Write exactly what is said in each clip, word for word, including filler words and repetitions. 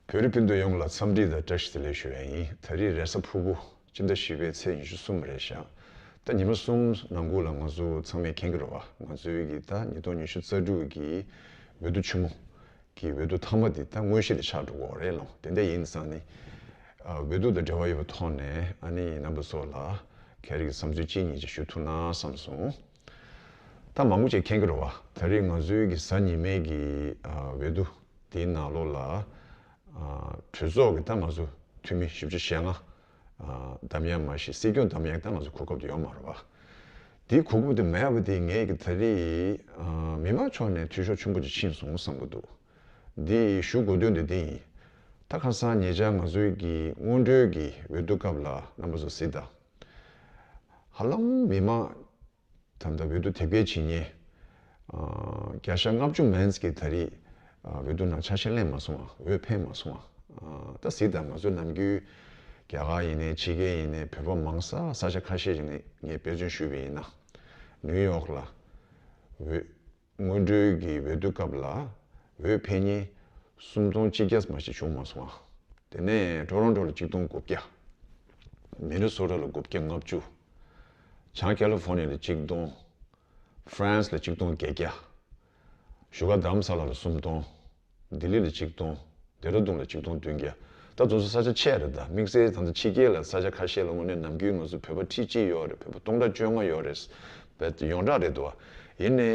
བོད་རིགས་སྤུན་ཟླ་ཡོངས་ལ་འཚམས་འདྲི་དང་བཀྲ་ཤིས་བདེ་ལེགས་ཞུ་ཡ་ཡིན། ད་རེས་རེས་གཟའ་ཕུར་བུ་སྤྱི་ཟླ་བཞི་པའི་ཚེས་ཉི་ཤུ་གསུམ་རེད་ཤག་ད་ཉི་མ་གསུམ་ནང་ཁུལ་ལ་ང་ཚོ་ཚང་མས་མཁྱེན་གྱི་རེད་བ། ང་ཚོའི་གི་ད་ཉིས་སྟོང་ཉི་ཤུ་རྩ་དྲུག་གི་འོས་བསྡུ་ཆེན་མོ་གི་འོས་བསྡུ་མཐའ་མ་དེ་ད་དངོས་གཞི་དེ་ཆགས་འགྲོ་གི་ཡོད་རེད་ལོ། དེ་འདྲ་ཡིན་ཙང་ནི། ཨ། འོས་བསྡུ་དང་འབྲེལ་བ་ཡོད་པའི་ཐོག་ནས་ཨ་ནི་རྣམ་པ་ཚོ་ལ་ཁྱེད་རང་གི་བསམ་ཚུལ་གཅིག་གཉིས་ཅིག་ཞུ་ཐུབ་ན་བསམ་སོང་། ད་མང་པོ་ཅིག་མཁྱེན་གྱི་རེད་བ། ད་རེས་ང་ཚོའི་གི་གཟའ་ཉི་མའི་གི་ཨ་འོས་བསྡུ་དེའི་ནང་ལོགས་ལ། ཨ། གྲོས་ཚོགས་ཀྱི་ད་ང་ཚོ་འཐུས་མི་བཞི་བཅུ་ཞེ་ལྔ། ཨ། འདེམས་ཡ་མ་གཞི་སྲིད་སྐྱོང་འདེམས་ཡ་ད་ང་ཚོ་གོ་སྐབས་དེ་ཡོད་མ་རེད་བ། དེའི་གོ་སྐབས་དེ་མེད་པ་དེ་ངས་ཀྱི་ད་རེས་ཨ་མི་མང་ཕྱོགས་ནས་འཐུས་ཤོར་ཆེན་པོ་ཅིག་ཕྱིན་སོང་བསམ་གྱི་འདུག་འདི་ཞུ་དགོས་དོན་དེ་འདི་ཡིན། ད་ཁ་སང་ཉེ་ཆར་ང་ཚོའི་གི་སྔོན་འགྲོའི་གི་འོས་བསྡུ་སྐབས་ལ་རྣམ་པ་ཚོ་གཟིགས་དང་། ཧ་ལམ་མི་མང་ད་ལྟ་འོས་བསྡུ་དེབ་སྐྱེལ་བྱེད་མཁན་ཨ་བརྒྱ་ཆ་ལྔ་བཅུ་མན་ཙམ་གྱིས་ད་རེས་ཨ་འོས་བསྡུ་ནང་ཆ་ཤས་ལེན་མ་སོང་བ། འོས་འཕེན་མ་སོང་བ། ཨ་ད་གཟིགས་དང་། ང་ཚོ་ནམ་རྒྱུན་རྒྱ་གར་ཡིན་ནའི་ཕྱི་རྒྱལ་ཡིན་ནའི་བོད་པ་མང་ས་ས་ཆ་ཁ་ཤས་ཤིག་ནས་ངས་དཔེ་མཚོན་ཞུས་པ་ཡིན་ན། ནིའུ་ཡོག་ལ་འོས་སྔོན་འགྲོའི་གི་འོས་བསྡུ་སྐབས་ལ་འོས་འཕེན་མཁན་སུམ་སྟོང་གཅིག་བརྒྱ་མ་ཞིག་བྱུང་མ་སོང་བ། དེ་ནས་ཊོ་རོན་ཊོ་ལ་གཅིག་སྟོང་དགུ་བརྒྱ། མི་ནི་སོ་ཊ་ལ་དགུ་བརྒྱ་ལྔ་བཅུ། བྱང་ཀ་ལི་ཧྥོ་ནི་ཡ་ལ་གཅིག་སྟོང་། ཧྥ་རན་སི་ལ་གཅིག་སྟོང་བརྒྱད་བརྒྱ། བཞུགས་སྒར་རྡ་རམ་ས་ལ་ལ་སུམ་སྟོང་། ལྡི་ལི་ལ་གཅིག་སྟོང་། ལྡེ་ར་ལྡུན་ལ་གཅིག་སྟོང་བདུན་བརྒྱ། ད་དེ་ཚོ་ས་ཆ་ཆེ་རེད། ད་དམིགས་བསལ་ད་ལྟ་ཕྱི་རྒྱལ་ལ་ས་ཆ་ཁ་ཤས་ལ་དངོས་གནས་ནམ་རྒྱུན་ང་ཚོ་བོད་པ་ཁྲི་གཅིག་ཡོད་རེད། བོད་པ་སྟོང་ཕྲག་བཅོ་ལྔ་ཡོད་རེད། བོད་ཡོངས་གྲགས་རེད་འདུག་བ། ཡིན་ནའི་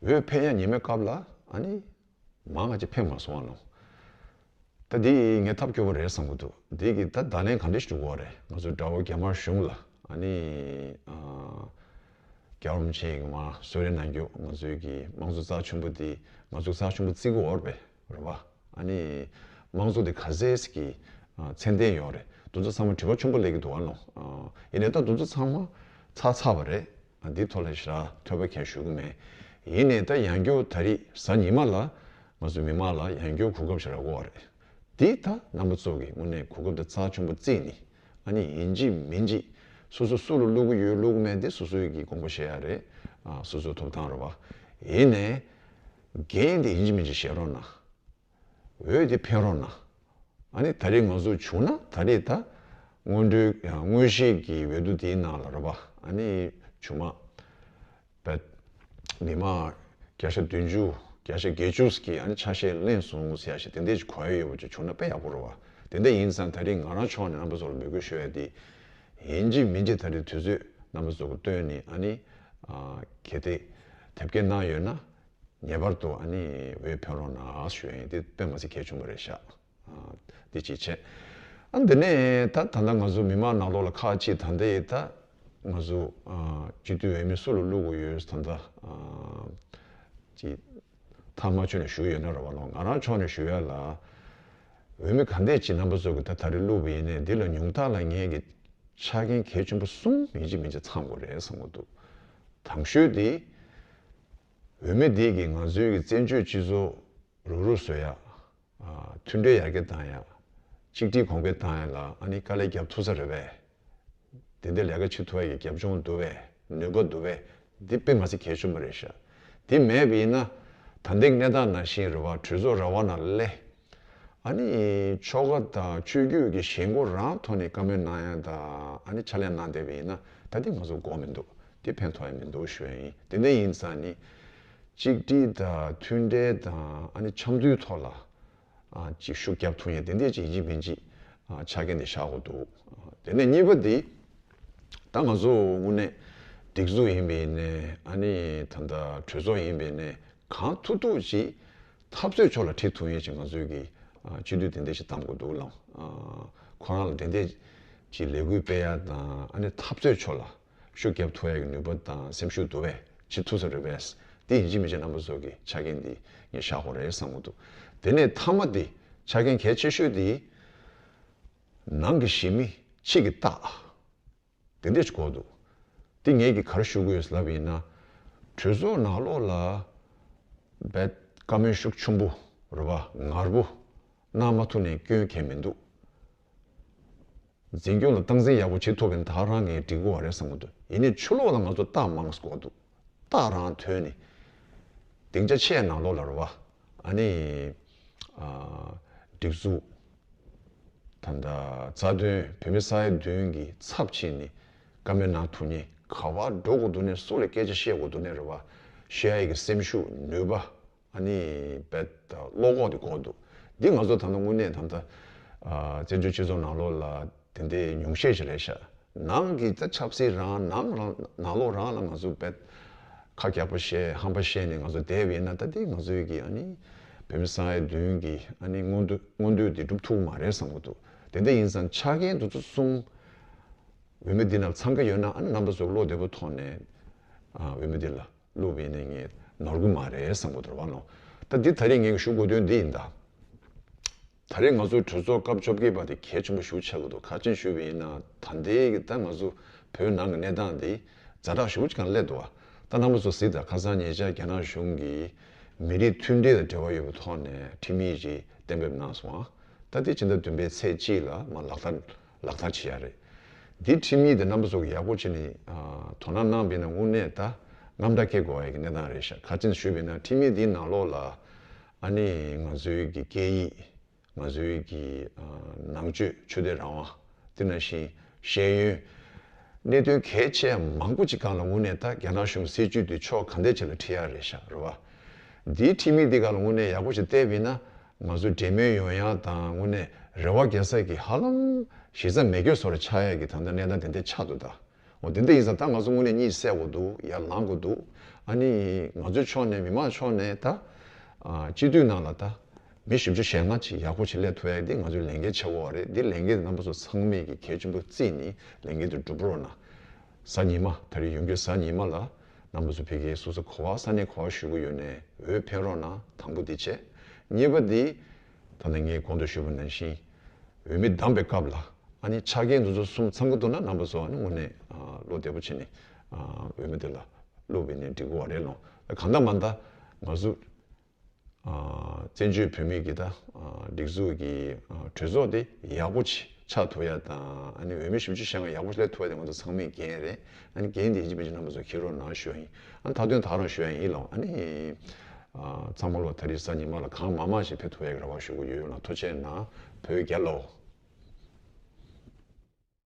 འོས་འཕེན་ཡ་ཉི་མའི་སྐབས་ལ་ཨ་ནི་མང་ང་ཅིག་འཕེན་མ་སོང་བ་ནོ། ད་འདི་ངས་ཐབས་སྐྱོ་པོ་རེད་བསམ་གྱི་འདུག་འདི་གི་ད་བརྡ་ལན་ག་འདྲ་ཞིག་འགྲོ་གི་རེད། ང་ཚོ་དགྲ་བོ་རྒྱ་དམར་གཞུང་ལ་ཨ་ནི་ཨ་རྒྱལ་བ་རིན་པོ་ཆེ་གི་མར་གསོལ་རས་གནང་རྒྱུ། ང་ཚོའི་གི་དམངས་གཙོ་རྩ་ཆེན་པོ་འདི་ང་ཚོ་རྩ་ཆེན་པོ་བརྩི་གི་ཡོད་རེད་པས། རེད་བ། ཨ་ནི་དམངས་གཙོ་འདི་ག་ཚད་ཀྱི་ཨ་ཚད་ལྡན་ཡོད་རེད། དེ་ཚོ་ཚང་མ་དྲི་བ་ཆེན་པོ་སླེབས་ཀྱི་འདུག་བ་ནོ། ཨ་ཡིན་ནའི་ད་དེ་ཚོ་ཚང་མ་ཚར་ཚར་བ་རེད། འདི་ཐོག་ལ་ཞེ་དྲག་ཐོས་པ་མཁན་ཞུ་གི་མེད། ཡིན་ནའི་ད་ཡང་བསྐྱར་ད་རེས་གཟའ་ཉི་མ་ལ་ང་ཚོ་མི་མང་ལ་ཡང་བསྐྱར་གོ་སྐབས་ཞེ་དྲག་དགོས་པ་རེད། འདི་ད་རྣམ་པ་ཚོ་གི་དངོས་གནས་གོ་སྐབས་དེ་རྩ་ཆེན་པོ་བརྩིས་ནས་ཨ་ནི་ཡིན་གཅིག་མིན་གཅིག་སོ་སོ་སུ་ལ་བླུག་གི་ཡོད་བླུག་གི་མེད་དེ་སོ་སོའི་གི་དགོངས་པ་བཞེས་ཡ་རེད། ཨ་སོ་སོའི་ཐོབ་ཐང་རེད་བ། ཡིན་ནའི་འགན་དེ་ཡིན་གཅིག་མིན་གཅིག་བཞེས་རོགས་གནང་། འོས་དེ་འཕེན་རོགས་གནང་། ཨ་ནི་ད་རེས་ང་ཚོ་བྱུང་ན་ད་རེས་ད་སྔོན་འགྲོའི་ཡང་དངོས་གཞིའི་གི་འོས་བསྡུ་དེའི་ནང་ལ་རེད་པ། ཨ་ནི་ཆུང་མ་བེད་མི་མང་བརྒྱ་ཆ་བདུན་ཅུ་བརྒྱ་ཆ་བརྒྱད་ཅུ་གི་ཨ་ནི་ཆ་ཤས་ལེན་སོང་ཟེར་ཡ་ཞིག་དེ་འདྲས་ཀྱི་གོ་ཡ་ཡོད་པ་ཅིག་བྱུང་ན་དཔེ་ཡག་པོ་རེད་པ། དེ་འདྲ་ཡིན་ཙང་ད་རེས་ང་རང་ཕྱོགས་ནས་རྣམ་པ་ཚོ་ལ་འབོད་སྐུལ་ཞུ་ཡ་དེ་ཡིན་གཅིག་མིན་གཅིག་ད་རེས་དུས་ཚོད་རྣམ་པ་ཚོ་གི་བཏོན་ནས་ཨ་ནི་ཨ་གལ་ཏེ་དེབ་སྐྱེལ་གནང་ཡོད་ན། ངེས་པར་དུ་ཨ་ནི་འོས་འཕེན་རོགས་གནང་ཞུ་ཡ་ཡིན། དེ་དཔེ་མ་སྲིད་གལ་ཆེན་པོ་རེད་ཤག་ཨ་འདི་གཅིག་བྱས། ཨ་འདི་ནས་ད་ད་ལྟ་ང་ཚོ་མི་མང་ནང་ལོགས་ལ་ཁག་ཅིག་ད་ལྟ་ཡི་ད་ང་ཚོ་ཨ་སྤྱི་འཐུས་འོས་མི་སུ་ལ་བླུག་དགོས་ཡོད་ད་ལྟ་ཨ་ཅིག་ཐག་མ་ཆོད་ནས་ཞུ་ཡོད་ན་རེད་པ་ལོ། ང་རང་ཕྱོགས་ནས་ཞུ་ཡ་ལ་འོས་མི་ག་འདྲས་ཅིག་རྣམ་པ་ཚོ་གི་ད་ད་རེས་བླུག་པ་ཡིན་ནའི་འདི་ལ་ཉུང་མཐའ་ལ་ངས་ཀྱི་ཆ་རྐྱེན་གལ་ཆེན་པོ་གསུམ་ཡིན་གཅིག་མིན་གཅིག་ཚང་དགོས་རེད་བསམ་གྱི་འདུག་དང་ཤོས་དེ། འོས་མི་དེ་གིས་ང་ཚོའི་གི་བཙན་བྱོལ་སྤྱི་ཚོགས་རུག་རུག་བཟོ་ཡ། ཨ་མཐུན་སྒྲིལ་ཡར་རྒྱས་བཏང་ཡ། གཅིག་སྒྲིལ་གོང་འཕེལ་བཏང་ཡ་ལ་ཨ་ནི་དཀའ་ལས་རྒྱབ་ཐུབ་ས་རེད་པས། དེ་འདྲའི་ལས་ཀ་བྱེད་ཐུབ་ཡ་གི་རྒྱབ་ལྗོངས་འདུག་པས། ནུས་པ་འདུག་པས། འདི་དཔེ་མ་སྲིད་གལ་ཆེན་པོ་རེད་ཤག་དེ་མེད་པ་ཡིན་ན་ད་ལྟའི་གནས་སྟངས་ནང་བཞིན་རེད་པ། གྲོས་ཚོགས་ར་བ་ནང་སླེབས། ཨ་ནི་ཆོལ་ཁ་དང་ཆོས་བརྒྱུད་ཀྱི་ཞེན་ཁོག་རང་ཐོག་ནས་བཀའ་མོལ་གནང་ཡ་དང་ཨ་ནི་ཕྱག་ལས་གནང་བསྡད་པ་ཡིན་ན་ད་དེ་ང་ཚོ་དགོས་མི་འདུག་དེ་ཕན་ཐོགས་ཡ་མི་འདུག་ཞུ་ཡ་ཡིན། དེ་འདྲ་ཡིན་ཙང་ནི་གཅིག་སྒྲིལ་དང་མཐུན་འབྲེལ་དང་ཨ་ནི་འཆམ་མཐུན་ཐོག་ལ་ཨ་ཅིག་ཤུགས་རྒྱབ་ཐུབ་ཡ་དེ་འདྲས་ཅིག་ཡིན་གཅིག་མིན་གཅིག་ཨ་ཆ་རྐྱེན་དེ་བཞག་དགོས་འདུག་དེ་ནས་གཉིས་པ་དེ་ད་ང་ཚོ་དངོས་གནས་སྒྲིག་འཛུགས་ཡིན་པ་ཡིན་ནའི་ཨ་ནི་ད་ལྟ་གྲོས་ཚོགས་ཡིན་པ་ཡིན་ནའི། གང་ཐུབ་ཐུབ་ཅིག་འཐབ་རྩོད་ཕྱོགས་ལ་ཁྲིད་ཐུབ་ཡས་ཅིག་ང་ཚོས་ཀྱི་ཨ་སྤྱི་འཐུས་དེ་འདྲས་ཞིག་བདམས་དགོས་འདུག་ལགས། ཨ་ཁོ་རང་ལ་དེ་འདྲས་ཀྱི་ལས་འགུལ་སྤེལ་ཡ་དང་ཨ་ནི་འཐབ་རྩོད་ཕྱོགས་ལ་ཤུགས་རྒྱབ་ཐུབ་ཡ་གི་ནུས་པ་དང་སེམས་ཤུགས་འདུག་པས། བྱེད་ཐུབ་ས་རེད་པས། དེ་ཡིན་གཅིག་མིན་གཅིག་རྣམ་པ་ཚོ་གི་ཆ་རྐྱེན་འདི་ངས་བཞག་དགོས་རེད་བསམ་གྱི་འདུག་དེ་ནས་མཐའ་མ་འདི་ཆ་རྐྱེན་གལ་ཆེ་ཤོས་འདི་ནང་གི་གཞི་མི་ཕྱི་གི་རྟགས། དེ་འདྲས་ཅིག་དགོས་འདུག་དེ་ངས་ཀྱིས་ག་རེ་ཞུ་གི་ཡོད་ལབ་ཡིན་ན། གྲོས་ཚོགས་ནང་ལོགས་ལ་བེད་བཀའ་མོལ་ཤུགས་ཆེན་པོ་རེད་པ། ངར་པོ་གནང་མ་ཐུབ་ནས་སྐྱོན་གང་ཡང་མི་འདུག་འཛིན་སྐྱོང་ལ་སྟངས་འཛིན་ཡག་པོ་བྱེད་ཐུབ་པ་ཡིན་ན་ད་ག་རང་གིས་འགྲིག་གི་རེད་བསམ་གྱི་འདུག་ཡིན་ནའི་ཕྱི་ལོགས་ལ་ང་ཚོ་རྟགས་མང་ཙམ་དགོས་འདུག་རྟགས་རང་ཐོན་ནས་སྡིངས་ཆ་ཆེ་ནང་ལོགས་ལ་རེད་པ། ཨ་ནི་ཨ་ སྒྲིག་འཛུགས། ད་ལྟ་རྩ་དོན་བོད་མི་ས་ཡ་བདུན་གྱི་ཚབ་བྱས་ནས་བཀའ་མོལ་གནང་ཐུབ་མཁན། ག་པར་འགྲོ་དགོས་འདུག་ནས་སུ་ལ་སྐད་ཆ་བཤད་དགོས་འདུག་ནས་རེད་བ། བཤད་ཡ་གི་སེམས་ཤུགས་ནུས་པ། ཨ་ནི་བེད་བློ་ཁོག་དེ་དགོས་འདུག་འདི་ང་ཚོ་ད་ལྟ་དངོས་གནས་ད་ལྟ་ཨ་བཙན་བྱོལ་སྤྱི་ཚོགས་ནང་ལོགས་ལ་དེ་འདྲའི་ཉུང་ཤས་ཤིག་རེད་ཤག་ནང་གི་ད་ཆབ་སྲིད་རང་ནང་རང་ནང་ལོགས་རང་ལ་ང་ཚོ་བེད་ཁ་རྒྱག་པ་བཤད་ཧམ་པ་བཤད་ནས་ང་ཚོ་བསྡད་པ་ཡིན་ན། ད་འདི་ང་ཚོའི་གི་ཨ་ནི་བོད་མི་ས་ཡ་བདུན་གི་ཨ་ནི་མངོན་འདོད་མངོན་འདོད་དེ་འགྲུབ་ཐུབ་མ་རེད་བསམ་གི་འདུག་དེ་འདྲ་ཡིན་ཙང་ཆ་རྐྱེན་དེ་ཚོ་གསུམ་འོས་མི་འདི་ནང་འཚང་ཀ་ཡོད་ན། ཨ་ནི་རྣམ་པ་ཚོ་བློ་བདེ་པོ་ཐོག་ནས་ཨ་འོས་མི་འདི་ལ་བླུགས་པ་ཡིན་ན་ངས་ནོར་གི་མ་རེད་བསམ་གི་འདུག་རེད་བ་ལོ། ད་འདི་ད་རེས་ངས་ཞུ་དགོས་དོན་འདི་ཡིན་ད། ད་རེས་ང་ཚོའི་གྲོས་ཚོགས་སྐབས་བཅོ་བརྒྱད་པ་དེ་གལ་ཆེན་པོ་ཞེ་པོ་ཆགས་ཀྱི་འདུག་ག་རེ་བྱས་ནས་ཞུས་པ་ཡིན་ན། ད་ལྟའི་གི་ད་ང་ཚོ་བོད་ནང་གི་གནས་སྟངས་འདི་ཛ་དྲག་ཞེ་པོ་ཅིག་སྒང་སླེབས་འདུག་བ། ད་རྣམ་པ་ཚོ་གཟིགས་དང་། ཁ་སང་ཉེ་ཆར་རྒྱ་ནག་གཞུང་གིས་མི་རིགས་མཐུན་སྒྲིལ་དང་འབྲེལ་བ་ཡོད་པའི་ཐོག་ནས་ཁྲིམས་ཡིག་ཅིག་གཏན་འབེབས་གནང་སོང་བ། ད་དེ་ཕྱི་ཟླ་བདུན་པའི་ཚེས་གཅིག་ལ་མར་ལག་བསྟར་ལག་བསྟར་བྱེད་ཡ་རེད། འདི་ཁྲིམས་ཡིག་དེ་རྣམ་པ་ཚོ་གིས་ཡག་པོ་བྱས་ནས་ཨ་དོ་སྣང་གནང་བ་ཡིན་ན་དངོས་གནས་ད་རྔམ་སྐྲག་སྐྱེ་དགོས་པའི་གནས་སྟངས་རེད་ཤག་ག་རེ་བྱས་ནས་ཞུས་པ་ཡིན་ན། ཁྲིམས་ཡིག་འདིའི་ནང་ལོགས་ལ་ཨ་ནི་ང་ཚོའི་གི་སྐད་ཡིག་ང་ཚོའི་གི་ཨ་ནང་ཆོས་ཆོས་དད་རང་དབང་། དེ་ནང་བཞིན་ཤེས་ཡོན། གནད་དོན་གལ་ཆེ་མང་པོ་ཅིག་སྒང་ལ་དངོས་གནས་ད་རྒྱ་ནག་གཞུང་སྲིད་བྱུས་དེ་ཕྱོགས་གང་ཐད་ཅིག་ལ་ཁྲིད་ཡ་རེད་ཤག་རེད་བ། འདིའི་ཁྲིམས་ཡིག་འདི་སྒང་ལ་དངོས་གནས་ཡག་པོ་ཞིག་བལྟས་པ་ཡིན་ན། ང་ཚོ་འབྲེལ་མོལ་ཡོང་ཡ་དང་དངོས་གནས་རེ་བ་རྒྱག་ས་གི་ཧ་ལམ་གཞི་རྩ་མེད་སྐྱོ་བཟོ་འདྲ་ཆགས་ཡ་གི་ད་ལྟ་གནས་སྟངས་དེ་འདྲ་ཆགས་འདུག་ད། འོ་དེ་འདྲ་ཡིན་ཙང་ད་ང་ཚོ་དངོས་གནས་གཉིད་སད་དགོས་འདུག་ཡར་ལངས་དགོས་འདུག་ཨ་ནི་ང་ཚོའི་ཕྱོགས་ནས་མི་མང་ཕྱོགས་ནས་ད་ཨ་སྤྱི་འཐུས་ནང་ལ་ད་མི་བཞི་བཅུ་ཞེ་ལྔ་ཅིག་ཡག་པོ་ཞིག་སླེབས་ཐུབ་ཡ་དེ་ང་ཚོའི་ལས་འགན་ཆེ་བོ་རེད། འདི་ལས་འགན་དེ་རྣམ་པ་ཚོ་ཚང་མས་ཀྱི་གལ་ཆེན་པོ་བརྩིས་ནས་ལས་འགན་དེ་སྒྲུབ་རོགས་གནང་། གཟའ་ཉི་མ། ད་རེས་ཡོང་རྒྱུའི་གཟའ་ཉི་མ་ལ་རྣམ་པ་ཚོ་ཕ་གིའི་སོ་སོ་ག་པར་ས་གནས་ག་པར་བཞུགས་ཀྱི་ཡོད་ནའི་འོས་འཕེན་རོགས་གནང་། དང་པོ་འདི་བྱས། གཉིས་པ་འདི་ད་ནི་ངས་གོང་དུ་ཞུས་པ་ནང་བཞིན་འོས་མི་བདམས་པའི་སྐབས་ལ་ཨ་ནི་ཆ་རྐྱེན་འདི་ཚོ་གསུམ་ཚང་གི་འདུག་ན་རྣམ་པ་ཚོ་ཨ་ནི་དངོས་གནས་ཨ་བློ་བདེ་པོ་བྱས་ནས་ཨ་འོས་མི་དེ་ལ་བླུགས་པ་ཡིན་ན་འགྲིག་གི་རེད་ལོ། གང་ལྟར་མ་ལྟར་ང་ཚོ་ཨ་བཙན་བྱོལ་བོད་མིའི་གི་ད་ཨ་སྒྲིག་འཛུགས་ཀྱི་ཨ་གྲོས་ཚོགས་དེ་ཡག་པོ་ཆགས་ཐུབ་ཡ་དང་། ཨ་ནི་འོས་མི་བཞི་བཅུ་ཞེ་ལྔ་ཡག་པོ་སླེབས་ཐུབ་ཡ་དེ་ང་ཚོ་ཚང་མའི་འགན་རེད། ཨ་ནི་འགན་དེ་ཡིན་གཅིག་མིན་གཅིག་རྣམ་པ་ཚོ་འཁྱེར་རོགས་གནང་ཞུ་ཡ་ཡིན། ཨ་ནི་མཐའ་དོན་ད་རང་ཞུ་ཡ་ཡིན་ལོ། ཨ་ནི་ཨ་ཚང་མ་ལོ་ད་རེས་གཟའ་ཉི་མ་ལ་གང་མང་མང་ཞིག་ཕེབས་ཐུབ་ཡ་གི་རེ་བ་ཞུ་གི་ཡོད་ལ། ཐུགས་རྗེ་གནང་། བོད་རྒྱལ་ལོ།